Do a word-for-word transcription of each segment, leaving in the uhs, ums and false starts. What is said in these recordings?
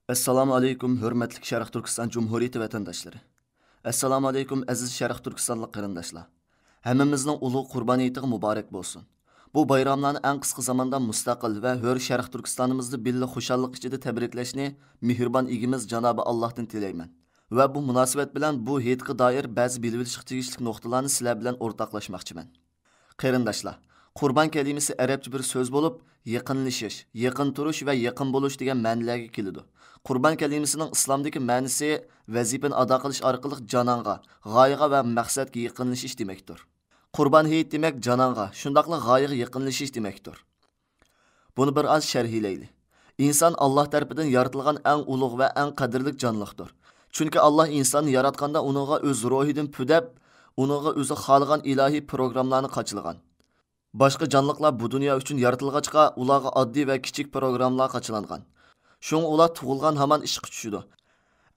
ئەسسالامۇ ئەلەيكۇم، ھۆرمەتلىك شەرق تۈركىستان جۇمھۇرىيىتى ۋەتەنداشلىرى! ئەسسالامۇ ئەلەيكۇم، ئەزىز شەرق تۈركىستانلىق قېرىنداشلار! ھەممىمىزنىڭ ئۇلۇغ قۇربان ھېيتىغا مۇبارەك بولسۇن! بۇ بايراملارنى ئەڭ قىسقا زاماندا مۇستەقىل ۋە ھۆر شەرق تۈركىستانىمىزدا بىللە خۇشاللىق ئىچىدە تەبرىكلەشنى مېھرىبان ئىگىمىز جانابى ئاللاھتىن تىلەيمەن ۋە بۇ مۇناسىۋەت بىلەن بۇ ھېيتقا دائىر بەزى بىلىۋېلىشقا تېگىشلىك نۇقتىلارنى سىلەر بىلەن ئورتاقلاشماقچىمەن. قېرىنداشلار، قۇربان كەلىمىسى ئەرەبچە بىر سۆز بولۇپ، يېقىنلىشىش، يېقىن تۇرۇش ۋە يېقىن بولۇش دېگەن مەنىلەرگە كېلىدۇ. قۇربان كەلىمىسىنىڭ ئىسلامدىكى مەنىسى ۋەزىپىنى ئادا قىلىش ئارقىلىق جانانغا، غايىغا ۋە مەقسەتكە يېقىنلىشىش دېمەكتۇر. قۇربان ھېيت دېمەك جانانغا، شۇنداقلا غايىغا يېقىنلىشىش دېمەكتۇر. بۇنى بىر ئاز شەرھلەيلى. ئىنسان ئاللاھ تەرىپىدىن يارىتىلغان ئەڭ ئۇلۇغ ۋە ئەڭ قەدىرلىك جانلىقتۇر. چۈنكى ئاللاھ ئىنساننى ياراتقاندا ئۇنىڭغا ئۆز روھىدىن پۈدەپ، ئۇنىڭغا ئۆزى خالىغان ئىلاھىي پروگراممىلارنى قاچىلىغان. باشقا جانلىقلار بۇ دۇنيا ئۈچۈن يارىتىلغاچقا، ئۇلارغا ئاددىي ۋە كىچىك پروگراممىلار قاچىلانغان. شۇڭا ئۇلار تۇغۇلغان ھامان ئىشقا چۈشىدۇ.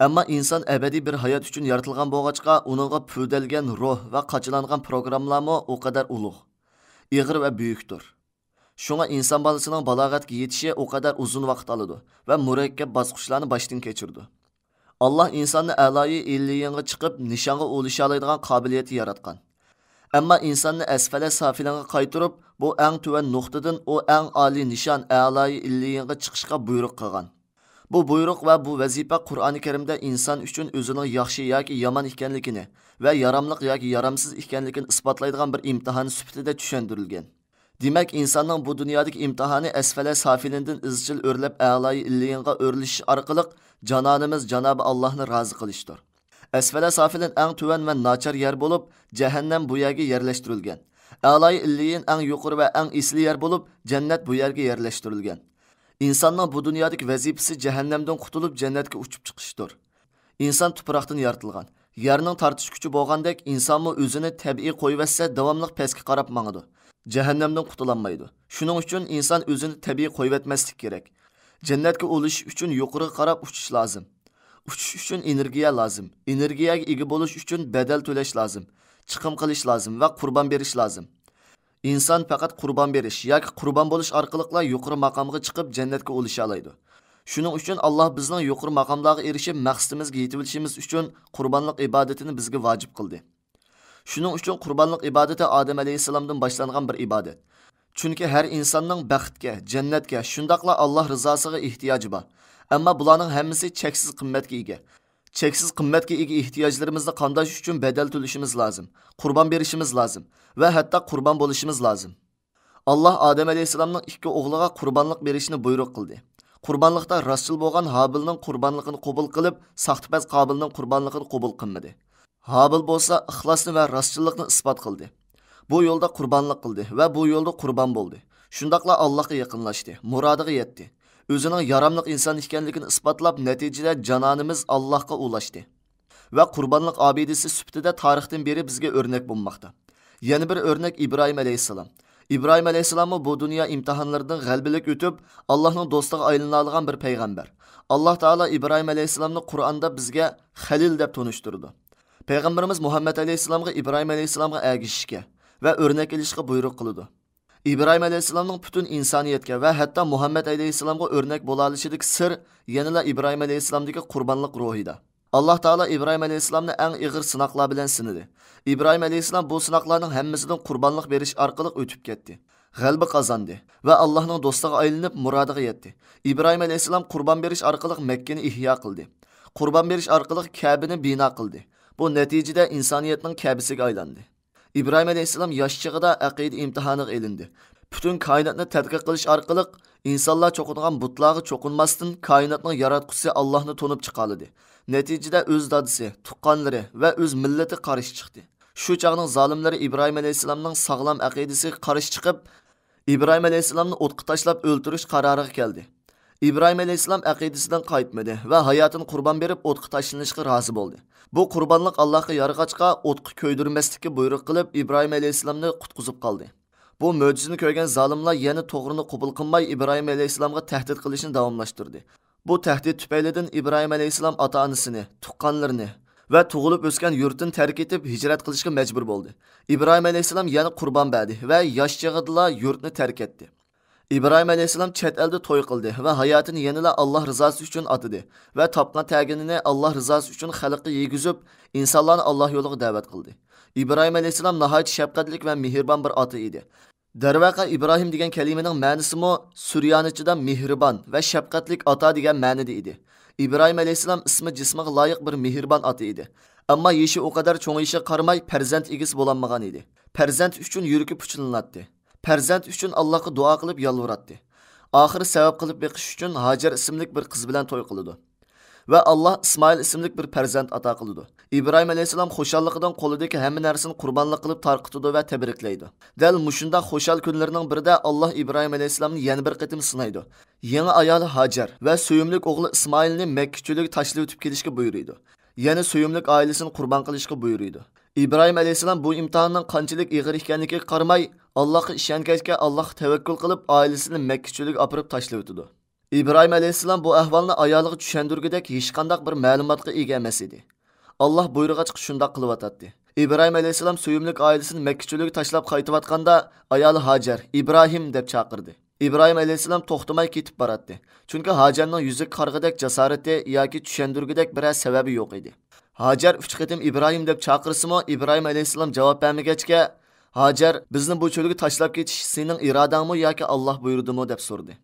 ئەمما ئىنسان ئەبەدىي بىر ھايات ئۈچۈن يارىتىلغان بولغاچقا، ئۇنىڭغا پۈۋدەلگەن روھ ۋە قاچىلانغان پروگراممىلارمۇ ئۇ قەدەر ئۇلۇغ، ئېغىر ۋە بۈيۈكتۇر. شۇڭا ئىنسان بالىسىنىڭ بالاغەتكە يېتىشى ئۇ قەدەر ئۇزۇن ۋاقىت ئالىدۇ ۋە مۇرەككەپ باسقۇچلارنى باشتىن كەچۈرىدۇ. ئاللاھ ئىنساننى ئەلايى ئىللىيىنغا چىقىپ، نىشانغا ئۇلىشالايدىغان قابىلىيەتكە ياراتقان. ئەمما ئىنساننى ئەسفەلە سافىلىنغا قايتۇرۇپ، بۇ ئەڭ تۆۋەن نۇقتىدىن ئۇ ئەڭ ئالىي نىشان، ئەلايى ئىللىيىنغا چىقىشقا بۇيرۇق قىلغان. بۇ بۇيرۇق ۋە بۇ ۋەزىپە قۇرئانى كەرىمدە ئىنسان ئۈچۈن ئۆزىنىڭ ياخشى ياكى يامان ئىكەنلىكىنى ۋە ياراملىق ياكى يارامسىز ئىكەنلىكىنى ئىسپاتلايدىغان بىر ئىمتىھان سۈپىتىدە چۈشەندۈرۈلگەن. دېمەك، ئىنساننىڭ بۇ دۇنيادىكى ئىمتىھانى ئەسفەلە سافىلىندىن ئىزچىل ئۆرلەپ ئەلايى ئىللىيىنغا ئۆرلىشىش ئارقىلىق جانانىمىز جانابى ئاللاھنى رازى قىلىشتۇر. ئەسفەلە سافىلىن ئەڭ تۆۋەن ۋە ناچار يەر بولۇپ، جەھەننەم بۇ يەرگە يەرلەشتۈرۈلگەن. ئەلايى ئىللىيىن ئەڭ يۇقىرى ۋە ئەڭ ئېسىل يەر بولۇپ، جەننەت بۇ يەرگە يەرلەشتۈرۈلگەن. ئىنساننىڭ بۇ دۇنيادىكى ۋەزىپىسى جەھەننەمدىن قۇتۇلۇپ، جەننەتكە ئۇچۇپ چىقىشتۇر. ئىنسان تۇپراقتىن يارىتىلغان. يەرنىڭ تارتىش كۈچى بولغاندەك، ئىنسانمۇ ئۆزىنى تەبىئىي قويۇۋەتسە، داۋاملىق پەسكە قاراپ ماڭىدۇ. جەھەننەمدىن قۇتۇلالمايدۇ. شۇنىڭ ئۈچۈن ئىنسان ئۆزىنى تەبىئىي قويۇۋەتمەسلىك كېرەك. جەننەتكە ئۇلىشىش ئۈچۈن يۇقىرىغا قاراپ ئۇچۇش لازىم. ئۇچۇش ئۈچۈن ئېنېرگىيە لازىم. ئېنېرگىيەگە ئىگە بولۇش ئۈچۈن بەدەل تۆلەش لازىم. چىقىم قىلىش لازىم ۋە قۇربان بېرىش لازىم. ئىنسان پەقەت قۇربان بېرىش ياكى قۇربان بولۇش ئارقىلىقلا يۇقىرى ماقامغا چىقىپ، جەننەتكە ئۇلىشالايدۇ. شۇنىڭ ئۈچۈن ئاللاھ بىزنىڭ يۇقىرى ماقاملارغا ئېرىشىپ، مەقسىتىمىزگە يېتىۋېلىشىمىز ئۈچۈن قۇربانلىق ئىبادىتىنى بىزگە ۋاجىپ قىلدى. شۇنىڭ ئۈچۈن قۇربانلىق ئىبادىتى ئادەم ئەلەيھىسسالامدىن باشلانغان بىر ئىبادەت. چۈنكى ھەر ئىنساننىڭ بەختكە، جەننەتكە، شۇنداقلا ئاللاھ رىزاسىغا ئېھتىياجى بار. ئەمما بۇلارنىڭ ھەممىسى چەكسىز قىممەتكە ئىگە. چەكسىز قىممەتكە ئىگە ئېھتىياجلىرىمىزنى قامداش ئۈچۈن بەدەل تۆلىشىمىز لازىم، قۇربان بېرىشىمىز لازىم ۋە ھەتتا قۇربان بولۇشىمىز لازىم. ئاللاھ ئادەم ئەلەيھىسسالامنىڭ ئىككى ئوغلىغا قۇربانلىق بېرىشنى بۇيرۇق قىلدى. قۇربانلىقتا راستچىل بولغان ھابىلنىڭ قۇربانلىقىنى قوبۇل قىلىپ، ساختىپەز قابىلنىڭ قۇربانلىقىنى قوبۇل قىلمىدى. ھابىل بولسا ئىخلاسنى ۋە راستچىللىقنى ئىسپات قىلدى. بۇ يولدا قۇربانلىق قىلدى ۋە بۇ يولدا قۇربان بولدى. شۇنداقلا ئاللاھقا يېقىنلاشتى، مۇرادىغا يەتتى. ئۆزىنىڭ ياراملىق ئىنسان ئىكەنلىكىنى ئىسپاتلاپ، نەتىجىدە جانانىمىز ئاللاھقا ئۇلاشتى ۋە قۇربانلىق ئابىدىسى سۈپىتىدە تارىختىن بېرى بىزگە ئۆرنەك بولماقتا. يەنە بىر ئۆرنەك ئىبراھىم ئەلەيھىسسالام. ئىبراھىم ئەلەيھىسسالاممۇ بۇ دۇنيا ئىمتىھانلىرىدىن غەلىبىلىك ئۆتۈپ، ئاللاھنىڭ دوستىغا ئايلىنالىغان بىر پەيغەمبەر. ئاللاھ تائالا ئىبراھىم ئەلەيھىسسالامنى قۇرئاندا بىزگە خەلىل دەپ تونۇشتۇرىدۇ. پەيغەمبىرىمىز مۇھەممەد ئەلەيھىسسالامغا ئىبراھىم ئەلەيھىسسالامغا ئەگىشىشكە ۋە ئۆرنەك ئېلىشقا بۇيرۇق قىلىدۇ. ئىبراھىم ئەلەيھىسسالامنىڭ پۈتۈن ئىنسانىيەتكە ۋە ھەتتا مۇھەممەد ئەلەيھىسسالامغا ئۆرنەك بولالىشىدىكى سىر يەنىلا ئىبراھىم ئەلەيھىسسالامدىكى قۇربانلىق روھىدا. ئاللاھ تائالا ئىبراھىم ئەلەيھىسسالامنى ئەڭ ئېغىر سىناقلار بىلەن سىنىدى. ئىبراھىم ئەلەيھىسسالام بۇ سىناقلارنىڭ ھەممىسىدىن قۇربانلىق بېرىش ئارقىلىق ئۆتۈپ كەتتى. غەلىبە قازاندى ۋە ئاللاھنىڭ دوستىغا ئايلىنىپ، مۇرادىغا يەتتى. ئىبراھىم ئەلەيھىسسالام قۇربان بېرىش ئارقىلىق مەككىنى ئىھيا قىلدى. قۇربان بېرىش ئارقىلىق كەبىنى بىنا قىلدى. بۇ نەتىجىدە ئىنسانىيەتنىڭ كەبىسىگە ئايلاندى. ئىبراھىم ئەلەيھىسسالام ياش چېغىدا ئەقىدە ئىمتىھانىغا ئېلىندى. پۈتۈن كائىناتنى تەتقىق قىلىش ئارقىلىق ئىنسانلار چوقۇنغان بۇتلارغا چوقۇنماستىن، كائىناتنىڭ ياراتقۇچىسى ئاللاھنى تونۇپ چىقالىدى. نەتىجىدە ئۆز دادىسى، تۇغقانلىرى ۋە ئۆز مىللىتى قارشى چىقتى. شۇ چاغنىڭ زالىملىرى ئىبراھىم ئەلەيھىسسالامنىڭ ساغلام ئەقىدىسىگە قارشى چىقىپ، ئىبراھىم ئەلەيھىسسالامنى ئوتقا تاشلاپ ئۆلتۈرۈش قارارىغا كەلدى. ئىبراھىم ئەلەيھىسسالام ئەقىدىسىدىن قايتمىدى ۋە ھاياتىنى قۇربان بېرىپ، ئوتقا تاشلىنىشقا رازى بولدى. بۇ قۇربانلىق ئاللاھقا يارىغاچقا، ئوتقا كۆيدۈرمەسلىككە بۇيرۇق قىلىپ، ئىبراھىم ئەلەيھىسسالامنى قۇتقۇزۇپ قالدى. بۇ مۆجىزىنى كۆرگەن زالىملار يەنە توغرىنى قوبۇل قىلماي، ئىبراھىم ئەلەيھىسسالامغا تەھدىت قىلىشنى داۋاملاشتۇردى. بۇ تەھدىت تۈپەيلىدىن ئىبراھىم ئەلەيھىسسالام ئاتا-ئانىسىنى، تۇغقانلىرىنى ۋە تۇغۇلۇپ ئۆسكەن يۇرتىنى تەرك ئېتىپ، ھىجرەت قىلىشقا مەجبۇر بولدى. ئىبراھىم ئەلەيھىسسالام يەنە قۇربان بەردى ۋە ياش چېغىدىلا يۇرتنى تەرك ئەتتى. ئىبراھىم ئەلەيھىسسالام چەت ئەلدە توي قىلدى ۋە ھاياتىنى يەنىلا ئاللاھ رىزاسى ئۈچۈن ئاتىدى ۋە تاپقان تەگىنىنى ئاللاھ رىزاسى ئۈچۈن خەلققە يېگۈزۈپ، ئىنسانلارنى ئاللاھ يولىغا دەۋەت قىلدى. ئىبراھىم ئەلەيھىسسالام ناھايىتى شەپقەتلىك ۋە مېھرىبان بىر ئاتا ئىدى. دەرۋەقە، ئىبراھىم دېگەن كەلىمىنىڭ مەنىسىمۇ سۈريانىچىدا مېھرىبان ۋە شەپقەتلىك ئاتا دېگەن مەنىدە ئىدى. ئىبراھىم ئەلەيھىسسالام ئىسمى جىسمىغا لايىق بىر مېھرىبان ئاتا ئىدى. ئەمما يېشى ئۇ قەدەر چوڭىيىشىغا قارىماي، پەرزەنت ئىگىسى بولالمىغان ئىدى. پەرزەنت ئۈچۈن يۈرىكى پۇچىلىناتتى. پەرزەنت ئۈچۈن ئاللاھقا دۇئا قىلىپ يالۋۇراتتى. ئاخىرى سەۋەب قىلىپ بېقىش ئۈچۈن ھاجەر ئىسىملىك بىر قىز بىلەن توي قىلىدۇ. ۋە ئاللاھ ئىسمائىل ئىسىملىك بىر پەرزەنت ئاتا قىلىدۇ. ئىبراھىم ئەلەيھىسسالام خۇشاللىقىدىن قولىدىكى ھەممە نەرسىنى قۇربانلىق قىلىپ تارقىتىدۇ ۋە تەبرىكلەيدۇ. دەل مۇشۇنداق خۇشال كۈنلىرىنىڭ بىرىدە ئاللاھ ئىبراھىم ئەلەيھىسسالامنى يەنە بىر قېتىم سىنايدۇ. يېڭى ئايالى ھاجەر ۋە سۆيۈملۈك ئوغلى ئىسمائىلنى مەككە چۆلىگە تاشلىۋېتىپ كېلىشكە بۇيرۇيدۇ. يەنە سۆيۈملۈك ئائىلىسىنى قۇربان قىلىشقا بۇيرۇيدۇ. ئىبراھىم ئەلەيھىسسالام بۇ ئىمتىھاننىڭ قانچىلىك ئېغىر ئىكەنلىكىگە قارىماي، ئاللاھقا ئىشەنگەچكە، ئاللاھقا تەۋەككۈل قىلىپ، ئائىلىسىنى مەككە چۆلىگە ئاپىرىپ تاشلىۋېتىدۇ. ئىبراھىم ئەلەيھىسسالام بۇ ئەھۋالنى ئايالىغا چۈشەندۈرگۈدەك ھېچقانداق بىر مەلۇماتقا ئىگە ئەمەس ئىدى. ئاللاھ بۇيرۇغاچقا شۇنداق قىلىۋاتاتتى. ئىبراھىم ئەلەيھىسسالام سۆيۈملۈك ئائىلىسىنى مەككە چۆلىگە تاشلاپ قايتىۋاتقاندا، ئايالى ھاجەر، «ئىبراھىم!» دەپ چاقىردى. ئىبراھىم ئەلەيھىسسالام توختىماي كېتىپ باراتتى. چۈنكى ھاجەرنىڭ يۈزىگە قارىغۇدەك جاسارىتى ياكى چۈشەندۈرگۈدەك بىرەر سەۋەبى يوق ئىدى. ھاجەر ئۈچ قېتىم «ئىبراھىم!» دەپ چاقىرسىمۇ، ئىبراھىم ئەلەيھىسسالام جاۋاب بەرمىگەچكە، «ھاجەر، بىزنى بۇ چۆلگە تاشلاپ كېتىش سېنىڭ ئىرادەڭمۇ ياكى ئاللاھ بۇيرۇدىمۇ؟» دەپ سورىدى.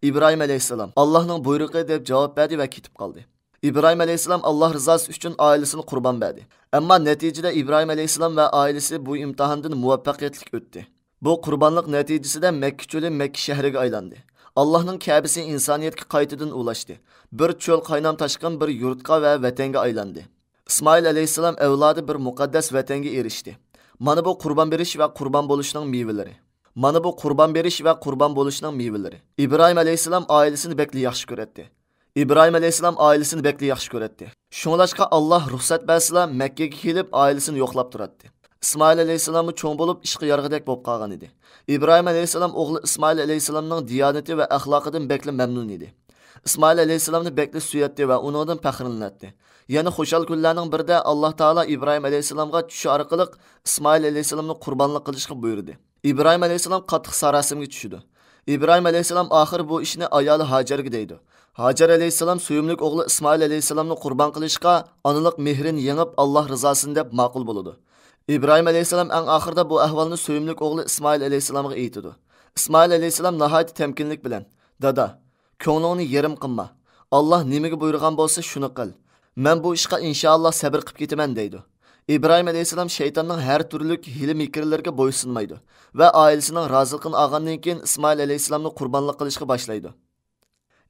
ئىبراھىم ئەلەيھىسسالام، «ئاللاھنىڭ بۇيرۇقى» دەپ جاۋاب بەردى ۋە كېتىپ قالدى. ئىبراھىم ئەلەيھىسسالام ئاللاھ رىزاسى ئۈچۈن ئائىلىسىنى قۇربان بەردى. ئەمما نەتىجىدە ئىبراھىم ئەلەيھىسسالام ۋە ئائىلىسى بۇ ئىمتىھاندىن مۇۋەپپەقىيەتلىك ئۆتتى. بۇ قۇربانلىق نەتىجىسىدە مەككە چۆلى مەككە شەھىرىگە ئايلاندى. ئاللاھنىڭ كەبىسى ئىنسانىيەتكە قايتىدىن ئۇلاشتى. بىر چۆل قاينام تاشقىن بىر يۇرتقا ۋە ۋەتەنگە ئايلاندى. ئىسمائىل ئەلەيھىسسالام ئەۋلادى بىر مۇقەددەس ۋەتەنگە ئېرىشتى. مانا بۇ قۇربان بېرىش ۋە قۇربان بولۇشنىڭ مېۋىلىرى. مانا بۇ قۇربان بېرىش ۋە قۇربان بولۇشنىڭ مېۋىلىرى. ئىبراھىم ئەلەيھىسسالام ئائىلىسىنى بەكلا ياخشى كۆرەتتى. ئىبراھىم ئەلەيھىسسالام ئائىلىسىنى بەكلا ياخشى كۆرەتتى. شۇڭلاشقا ئاللاھ رۇخسەت بەرسىلا، مەككىگە كېلىپ، ئائىلىسىنى يوقلاپ تۇراتتى. ئىسمائىل ئەلەيھىسسالاممۇ چوڭ بولۇپ، ئىشقا يارىغۇدەك بولۇپ قالغان ئىدى. ئىبراھىم ئەلەيھىسسالام ئوغلى ئىسمائىل ئەلەيھىسسالامنىڭ دىيانىتى ۋە ئەخلاقىدىن بەكلا مەمنۇن ئىدى. ئىسمائىل ئەلەيھىسسالامنى بەكلا سۆيەتتى ۋە ئۇنىڭدىن پەخىرلىنەتتى. يەنە خۇشال كۈنلەرنىڭ بىرىدە ئاللاھ تائالا ئىبراھىم ئەلەيھىسسالامغا چۈشى ئارقىلىق ئىسمائىل ئەلەيھىسسالامنى قۇربانلىق قىلىشقا بۇيرۇدى. ئىبراھىم ئەلەيھىسسالام قاتتىق ساراسىمىگە چۈشىدۇ. ئىبراھىم ئەلەيھىسسالام ئاخىر بۇ ئىشنى ئايالى ھاجەرگە دەيدۇ. ھاجەر ئەلەيھىسسالام سۆيۈملۈك ئوغلى ئىسمائىل ئەلەيھىسسالامنى قۇربان قىلىشقا ئانىلىق مېھرىنى يېڭىپ، ئاللاھ رىزاسىنى دەپ ماقۇل بولىدۇ. ئىبراھىم ئەلەيھىسسالام ئەڭ ئاخىرىدا بۇ ئەھۋالنى سۆيۈملۈك ئوغلى ئىسمائىل ئەلەيھىسسالامغا ئېيتىدۇ. ئىسمائىل ئەلەيھىسسالام ناھايىتى تەمكىنلىك بىلەن، «دادا، كۆڭلۈڭنى يېرىم قىلما. ئاللاھ نېمىگە بۇيرۇغان بولسا، شۇنى قىل. مەن بۇ ئىشقا ئىنشائاللاھ سەبرى قىپ كېتىمەن» دەيدۇ. ئىبراھىم ئەلەيھىسسالام شەيتاننىڭ ھەر تۈرلۈك ھىيلە-مىكىرلىرىگە بويسۇنمايدۇ ۋە ئائىلىسىنىڭ رازىلىقىنى ئالغاندىن كېيىن ئىسمائىل ئەلەيھىسسالامنى قۇربانلىق قىلىشقا باشلايدۇ.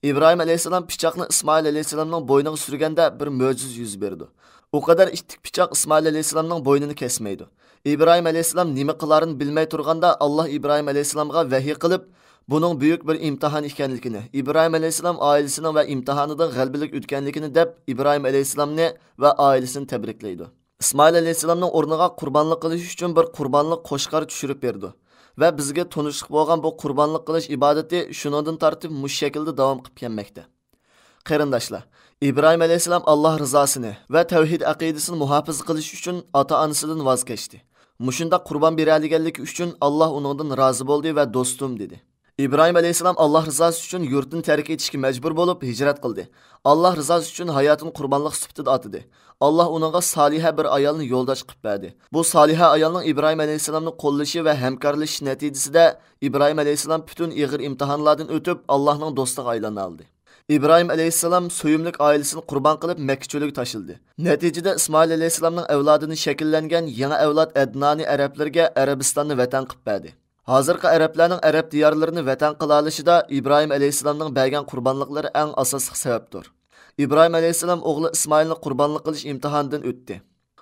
ئىبراھىم ئەلەيھىسسالام پىچاقنى ئىسمائىل ئەلەيھىسسالامنىڭ بوينىغا سۈرگەندە بىر مۆجىزە يۈز بېرىدۇ. ئۇ قەدەر ئىتتىك پىچاق ئىسمائىل ئەلەيھىسسالامنىڭ بوينىنى كەسمەيدۇ. ئىبراھىم ئەلەيھىسسالام نېمە قىلارىنى بىلمەي تۇرغاندا، ئاللاھ ئىبراھىم ئەلەيھىسسالامغا ۋەھىي قىلىپ، بۇنىڭ بۈيۈك بىر ئىمتىھان ئىكەنلىكىنى، ئىبراھىم ئەلەيھىسسالام ئائىلىسىنىڭ ۋە ئىمتىھانىدا غەلىبىلىك ئۆتكەنلىكىنى دەپ، ئىبراھىم ئەلەيھىسسالامنى ۋە ئائىلىسىنى تەبرىكلەيدۇ. ئىسمائىل ئەلەيھىسسالامنىڭ ئورنىغا قۇربانلىق قىلىش ئۈچۈن بىر قۇربانلىق قوچقار چۈشۈرۈپ بېرىدۇ ۋە بىزگە تونۇشلۇق بولغان بۇ قۇربانلىق قىلىش ئىبادىتى شۇنىڭدىن تارتىپ مۇشۇ شەكىلدە داۋام قىلىپ كەلمەكتە. قېرىنداشلار، ئىبراھىم ئەلەيھىسسالام ئاللاھ رىزاسىنى ۋە تەۋھىد ئەقىدىسىنى مۇھاپىزە قىلىش ئۈچۈن ئاتا-ئانىسىدىن ۋاز كەچتى. مۇشۇنداق قۇربان بېرەلىگەنلىكى ئۈچۈن ئاللاھ ئۇنىڭدىن رازى بولدى ۋە «دوستۇم» دېدى. ئىبراھىم ئەلەيھىسسالام ئاللاھ رىزاسى ئۈچۈن يۇرتىنى تەرك ئېتىشكە مەجبۇر بولۇپ ھىجرەت قىلدى. ئاللاھ رىزاسى ئۈچۈن ھاياتىنى قۇربانلىق سۈپىتىدە ئاتىدى. ئاللاھ ئۇنىڭغا سالىھە بىر ئايالنى يولداش قىلىپ بەردى. بۇ سالىھە ئايالنىڭ ئىبراھىم ئەلەيھىسسالامنى قوللىشى ۋە ھەمكارلىشىشى نەتىجىسىدە ئىبراھىم ئەلەيھىسسالام پۈتۈن ئېغىر ئىمتىھانلاردىن ئۆتۈپ، ئاللاھنىڭ دوستىغا ئايلىنالدى. ئىبراھىم ئەلەيھىسسالام سۆيۈملۈك ئائىلىسىنى قۇربان قىلىپ، مەككە چۆلىگە تاشلىدى. نەتىجىدە، ئىسمائىل ئەلەيھىسسالامنىڭ ئەۋلادىدىن شەكىللەنگەن يېڭى ئەۋلاد ئەدنانى ئەرەبلىرىگە ئەرەبىستاننى ۋەتەن قىلىپ بەردى. ھازىرقى ئەرەبلەرنىڭ ئەرەب دىيارلىرىنى ۋەتەن قىلالىشىدا ئىبراھىم ئەلەيھىسسالامنىڭ بەرگەن قۇربانلىقلىرى ئەڭ ئاساسلىق سەۋەبتۇر. ئىبراھىم ئەلەيھىسسالام ئوغلى ئىسمائىلنى قۇربانلىق قىلىش ئىمتىھانىدىن ئۆتتى.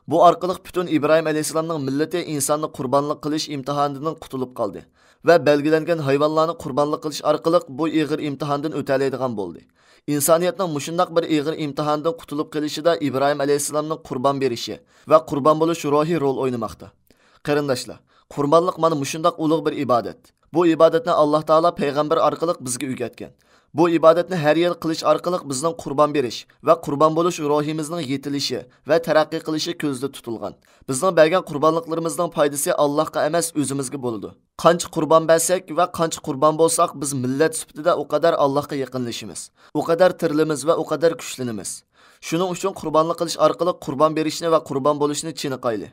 بۇ ئارقىلىق پۈتۈن ئىبراھىم ئەلەيھىسسالامنىڭ مىللىتى ئىنساننى قۇربانلىق قىلىش ئىمتىھانىدىن قۇتۇلۇپ قالدى ۋە بەلگىلەنگەن ھايۋانلارنى قۇربانلىق قىلىش ئارقىلىق بۇ ئېغىر ئىمتىھاندىن ئۆتەلەيدىغان بولدى. ئىنسانىيەتنىڭ مۇشۇنداق بىر ئېغىر ئىمتىھاندىن قۇتۇلۇپ قېلىشىدا ئىبراھىم ئەلەيھىسسالامنىڭ قۇربان بېرىشى ۋە قۇربان بولۇش روھى رول ئوينىماقتا. قېرىنداشلار، قۇربانلىق مانا مۇشۇنداق ئۇلۇغ بىر ئىبادەت. بۇ ئىبادەتنى ئاللاھ تائالا پەيغەمبەر ئارقىلىق بىزگە ئۆگەتكەن. بۇ ئىبادەتنى ھەر يىل قىلىش ئارقىلىق بىزنىڭ قۇربان بېرىش ۋە قۇربان بولۇش روھىمىزنىڭ يېتىلىشى ۋە تەرەققىي قىلىشى كۆزدە تۇتۇلغان. بىزنىڭ بەرگەن قۇربانلىقلىرىمىزنىڭ پايدىسى ئاللاھقا ئەمەس، ئۆزىمىزگە بولىدۇ. قانچە قۇربان بەرسەك ۋە قانچە قۇربان بولساق، بىز مىللەت سۈپىتىدە ئۇ قەدەر ئاللاھقا يېقىنلىشىمىز، ئۇ قەدەر تىرىلىمىز ۋە ئۇ قەدەر كۈچلىنىمىز. شۇنىڭ ئۈچۈن قۇربانلىق قىلىش ئارقىلىق قۇربان بېرىشنى ۋە قۇربان بولۇشنى چېنىقايلى.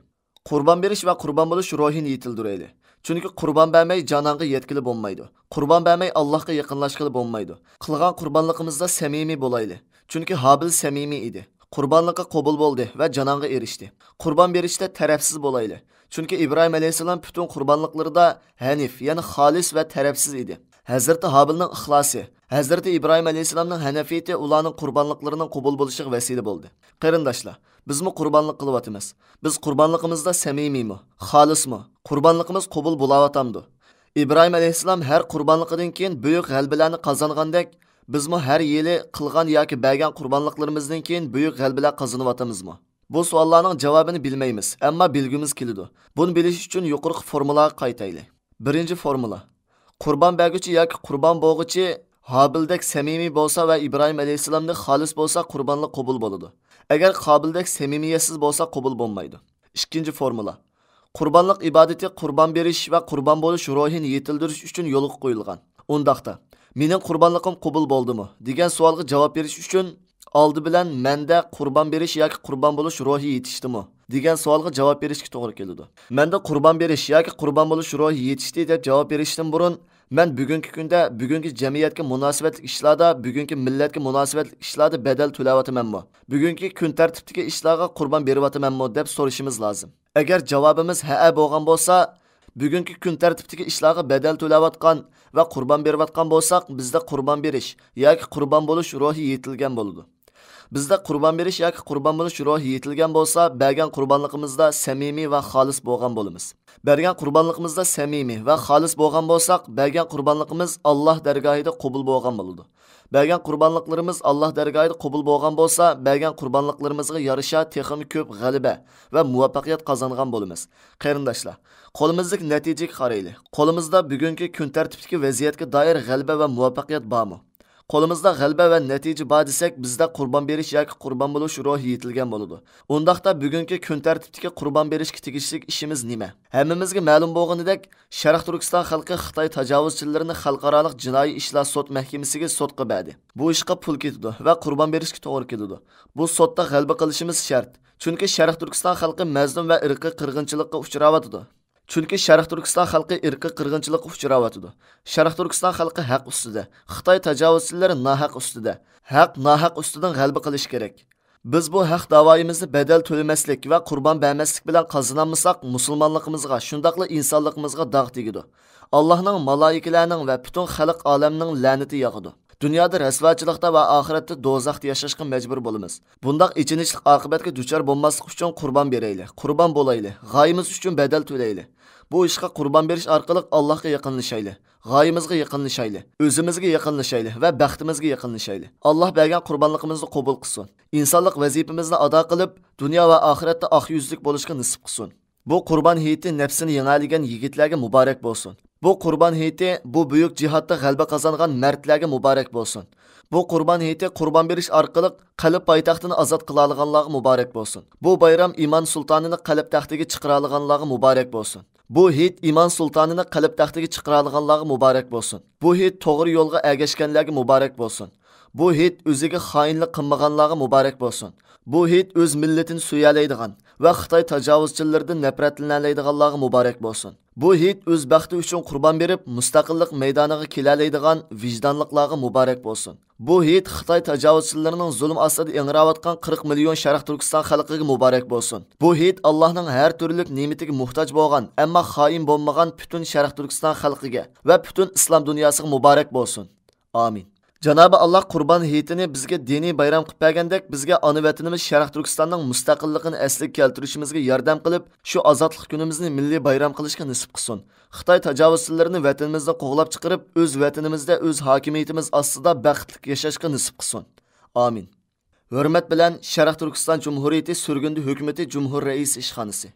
قۇربان بېرىش ۋە قۇربان بولۇش روھىنى يېتىلدۈرەيلى. چۈنكى قۇربان بەرمەي جانانغا يەتكىلى بولمايدۇ. قۇربان بەرمەي ئاللاھقا يېقىنلاشقىلى بولمايدۇ. قىلغان قۇربانلىقىمىزدا سەمىمىي بولايلى. چۈنكى ھابىل سەمىمىي ئىدى. قۇربانلىقى قوبۇل بولدى ۋە جانانغا ئېرىشتى. قۇربان بېرىشتە تەرەپسىز بولايلى. چۈنكى ئىبراھىم ئەلەيھىسسالام پۈتۈن قۇربانلىقلىرىدا ھەنىف، يەنى خالىس ۋە تەرەپسىز ئىدى. ھەزرىتى ھابىلنىڭ ئىخلاسى، ھەزرىتى ئىبراھىم ئەلەيھىسسالامنىڭ ھەنىفىيىتى ئۇلارنىڭ قۇربانلىقلىرىنىڭ قوبۇل بولۇشىغا ۋەسىلە بولدى. قېرىنداشلار، بىزمۇ قۇربانلىق قىلىۋاتىمىز. بىز قۇربانلىقىمىزدا سەمىمىيمۇ، خالىسمۇ؟ قۇربانلىقىمىز قوبۇل بولاۋاتامدۇ؟ ئىبراھىم ئەلەيھىسسالام ھەر قۇربانلىقىدىن كېيىن بۈيۈك غەلىبىلەرنى قازانغاندەك، بىزمۇ ھەر يىلى قىلغان ياكى بەرگەن قۇربانلىقلىرىمىزدىن كېيىن بۈيۈك غەلىبىلەر قازىنىۋاتىمىزمۇ؟ بۇ سوئاللارنىڭ جاۋابىنى بىلمەيمىز، ئەمما بىلگۈمىز كېلىدۇ. بۇنى بىلىش ئۈچۈن يۇقىرىقى فورمۇلاغا قايتايلى. بىرىنچى فورمۇلا. قۇربان بەرگۈچى ياكى قۇربان بوغۇچى ھابىلدەك سەمىمىي بولسا ۋە ئىبراھىم ئەلەيھىسسالامدەك خالىس بولسا، قۇربانلىق قوبۇل بولىدۇ. ئەگەر قابىلدەك سەمىمىيەتسىز بولسا، قوبۇل بولمايدۇ. ئىككىنچى فورمۇلا. قۇربانلىق ئىبادىتى قۇربان بېرىش ۋە قۇربان بولۇش روھىنى يېتىلدۈرۈش ئۈچۈن يولغا قويۇلغان. ئۇنداقتا، مېنىڭ قۇربانلىقىم قوبۇل بولدىمۇ؟ دېگەن سوئالغا جاۋاب بېرىش ئۈچۈن، ئالدى بىلەن مەندە قۇربان بېرىش ياكى قۇربان بولۇش روھى يېتىشتىمۇ؟ دېگەن سوئالغا جاۋاب بېرىشكە توغرا كېلىدۇ. مەندە قۇربان بېرىش ياكى قۇربان بولۇش روھى يېتىشتى دەپ جاۋاب بېرىشتىن بۇرۇن، مەن بۈگۈنكى كۈندە، بۈگۈنكى جەمئىيەتكە مۇناسىۋەتلىك ئىشلاردا، بۈگۈنكى مىللەتكە مۇناسىۋەتلىك ئىشلاردا بەدەل تۆلەۋاتىمەنمۇ؟ بۈگۈنكى كۈن تەرتىپتىكى ئىشلارغا قۇربان بېرىۋاتىمەنمۇ دەپ سورىشىمىز لازىم. ئەگەر جاۋابىمىز ھەئە بولغان بولسا، بۈگۈنكى كۈن تەرتىپتىكى ئىشلارغا بەدەل تۆلەۋاتقان ۋە قۇربان بېرىۋاتقان بولساق، بىزدە قۇربان بېرىش ياكى قۇربان بولۇش روھى يېتىلگەن بولىدۇ. بىزدە قۇربان بېرىش ياكى قۇربان بولۇش روھى يېتىلگەن بولسا، بەرگەن قۇربانلىقىمىزدا سەمىمىي ۋە خالىس بولغان بولىمىز. بەرگەن قۇربانلىقىمىزدا سەمىمىي ۋە خالىس بولغان بولساق، بەرگەن قۇربانلىقىمىز ئاللاھ دەرگاھىدا قوبۇل بولغان بولىدۇ. بەرگەن قۇربانلىقلىرىمىز ئاللاھ دەرگاھىدا قوبۇل بولغان بولسا، بەرگەن قۇربانلىقلىرىمىزغا يارىشا تېخىمۇ كۆپ غەلىبە ۋە مۇۋەپپەقىيەت قازانغان بولىمىز. قېرىنداشلار، قولىمىزدىكى نەتىجىگە قارايلى. قولىمىزدا بۈگۈنكى كۈن تەرتىپتىكى ۋەزىيەتكە دائىر غەلىبە ۋە مۇۋەپپەقىيەت بارمۇ؟ قولىمىزدا غەلىبە ۋە نەتىجە بار دېسەك، بىزدە قۇربان بېرىش ياكى قۇربان بولۇش روھى يېتىلگەن بولىدۇ. ئۇنداقتا بۈگۈنكى كۈن تەرتىپتىكى قۇربان بېرىشكە تېگىشلىك ئىشىمىز نېمە؟ ھەممىمىزگە مەلۇم بولغىنىدەك، شەرق تۈركىستان خەلقى خىتاي تاجاۋۇزچىلىرىنى خەلقئارالىق جىنايى ئىشلار سوت مەھكىمىسىگە سوتقا بەردى. بۇ ئىشقا پۇل كېتىدۇ ۋە قۇربان بېرىشكە توغرا كېلىدۇ. بۇ سوتتا غەلىبە قىلىشىمىز شەرت. چۈنكى شەرق تۈركىستان خەلقى مەزلۇم ۋە ئىرقىي قىرغىنچىلىققا ئۇچراۋاتىدۇ. چۈنكى شەرق تۈركىستان خەلقى ئىرقىي قىرغىنچىلىققا ئۇچراۋاتىدۇ. شەرق تۈركىستان خەلقى ھەق ئۈستىدە، خىتاي تاجاۋۇزچىلىرى ناھەق ئۈستىدە. ھەق ناھەق ئۈستىدىن غەلىبە قىلىشى كېرەك. بىز بۇ ھەق داۋايىمىزنى بەدەل تۆلىمەسلىك ۋە قۇربان بەرمەسلىك بىلەن قازىنالمىساق، مۇسۇلمانلىقىمىزغا، شۇنداقلا ئىنسانلىقىمىزغا داغ تېگىدۇ. ئاللاھنىڭ، مالائىكىلەرنىڭ ۋە پۈتۈن خەلق ئالەمنىڭ لەنىتى ياغىدۇ. دۇنيادا رەسۋاچىلىقتا ۋە ئاخىرەتتە دوزاختا ياشاشقا مەجبۇر بولىمىز. بۇنداق ئېچىنىشلىق ئاقىۋەتكە دۇچار بولماسلىق ئۈچۈن قۇربان بېرەيلى، قۇربان بولايلى، غايىمىز ئۈچۈن بەدەل تۆلەيلى. بۇ ئىشقا قۇربان بېرىش ئارقىلىق ئاللاھقا يېقىنلىشايلى، غايىمىزغا يېقىنلىشايلى، ئۆزىمىزگە يېقىنلىشايلى ۋە بەختىمىزگە يېقىنلىشايلى. ئاللاھ بەرگەن قۇربانلىقىمىزنى قوبۇل قىلسۇن. ئىنسانلىق ۋەزىپىمىزنى ئادا قىلىپ، دۇنيا ۋە ئاخىرەتتە ئاق يۈزلۈك بولۇشقا نېسىپ قىلسۇن. بۇ قۇربان ھېيتى نەپسىنى يېڭەلىگەن يىگىتلەرگە مۇبارەك بولسۇن. بۇ قۇربان ھېيتى بۇ بۈيۈك جىھادتا غەلىبە قازانغان مەردلەرگە مۇبارەك بولسۇن. بۇ قۇربان ھېيتى قۇربان بېرىش ئارقىلىق قەلب پايتەختىنى ئازاد قىلالىغانلارغا مۇبارەك بولسۇن. بۇ بايرام ئىمان سۇلتانىنى قەلب تەختىگە چىقىرالىغانلارغا مۇبارەك بولسۇن. بۇ ھېيت ئىمان سۇلتانىنى قەلب تەختىگە چىقىرالىغانلارغا مۇبارەك بولسۇن. بۇ ھېيت توغرا يولغا ئەگەشكەنلەرگە مۇبارەك بولسۇن. بۇ ھېيت ئۆزىگە خائىنلىق قىلمىغانلارغا مۇبارەك بولسۇن. بۇ ھېيت ئۆز مىللىتىنى سۆيەلەيدىغان ۋە خىتاي تاجاۋۇزچىلىرىدىن نەپرەتلىنەلەيدىغانلارغا مۇبارەك بولسۇن. بۇ ھېيت ئۆز بەختى ئۈچۈن قۇربان بېرىپ، مۇستەقىللىق مەيدانىغا كېلەلەيدىغان ۋىجدانلىقلارغا مۇبارەك بولسۇن. بۇ ھېيت خىتاي تاجاۋۇزچىلىرىنىڭ زۇلۇم ئاستىدا ئىڭراۋاتقان قىرىق مىليون شەرق تۈركىستان خەلقىگە مۇبارەك بولسۇن. بۇ ھېيت ئاللاھنىڭ ھەر تۈرلۈك نېمىتىگە موھتاج بولغان، ئەمما خائىن بولمىغان پۈتۈن شەرق تۈركىستان خەلقىگە ۋە پۈتۈن ئىسلام دۇنياسىغا مۇبارەك بولسۇن. ئامىن. جانابى ئاللاھ قۇربان ھېيتىنى بىزگە دىنىي بايرام قىلىپ بەرگەندەك، بىزگە ئانا ۋەتىنىمىز شەرق تۈركىستاننىڭ مۇستەقىللىقىنى ئەسلىگە كەلتۈرۈشىمىزگە ياردەم قىلىپ، شۇ ئازادلىق كۈنىمىزنى مىللىي بايرام قىلىشقا نېسىپ قىلسۇن. خىتاي تاجاۋۇزچىلىرىنى ۋەتىنىمىزدىن قوغلاپ چىقىرىپ، ئۆز ۋەتىنىمىزدە ئۆز ھاكىمىيىتىمىز ئاستىدا بەختلىك ياشاشقا نېسىپ قىلسۇن. ئامىن. ھۆرمەت بىلەن، شەرق تۈركىستان جۇمھۇرىيىتى سۈرگۈندە ھۆكۈمىتى جۇمھۇر رەئىسى ئىشخانىسى.